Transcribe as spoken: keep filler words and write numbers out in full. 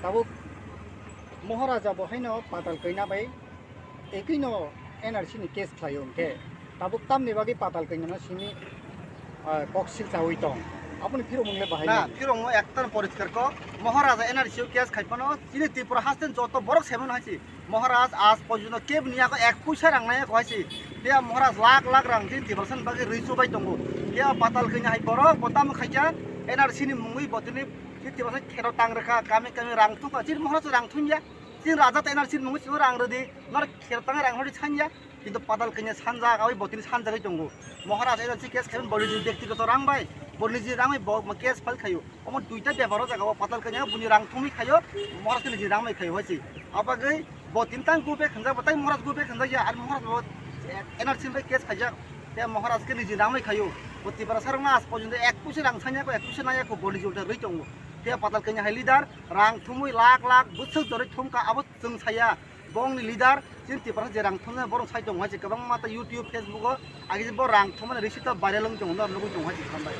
Tabuk Moharaja bo haino Patal Kanya bai ekino N R C ni case khlaio hwnkhe, tabuk tamni bagwi Patal Kanya no simi, ah, kok silchawi tong. Aboni phirokmung le bahai Na, nang. Phirokmung ekta poriskar kok. Moharaja N R C o case khai phano chini Tripura haste joto borok se mano hai se. Maharaj aaj porjonto kebo ni yago ek puisa rang nai ko hai se. Phiya Maharaj lakh lakh rang chini Tiprasa ni bagwi rwi chubai tongo. Phiya Patal Kanya hai borok bo tamo khaikha N R C ni mungwi bo tini chini Tiprasa khero tang rwkha, kami kami rang thumkha. Chini Maharaj rang thumya. Chini raja ta N R C ni mungwi chini rang rwdi. Nor khero tang rang rwdi sanya. Kintu Patal Kanya sanjak, aboni bo tini sanjagwi tongo. Maharaj N R C case khaimani bo niji byaktigoto rang bai, bo niji rang bai bo case file khaio. Omo duita bepar o jaga o Patal Kanya buni rang thumwi khaio, Maharaj khe niji rang bai khaio hai se. Abagwi bo tini tang go back khanjak, bo tai Maharaj go back khanjak ya, ar Maharaj bo N R C bai case khaijak, te Maharaj khe niji rang bai khaio. Bo Tiprasa rok no aaj porjonto ek puisa rang sanya ko, ek puisa naya ko, bo niji ulta rwi tongo. Te Patal Kanya hai leader rang thumwi lakh lakh bwswk jorwi thumkha, abo chwng saya. Bongni leader, chini Tiprasa je rang thumnai borok sai tongo hai se, kwbangma ta YouTube, Facebook o agi bo rang thumnai receipt ta viral wng tongo, norok nugwi tongo hai se, hambai.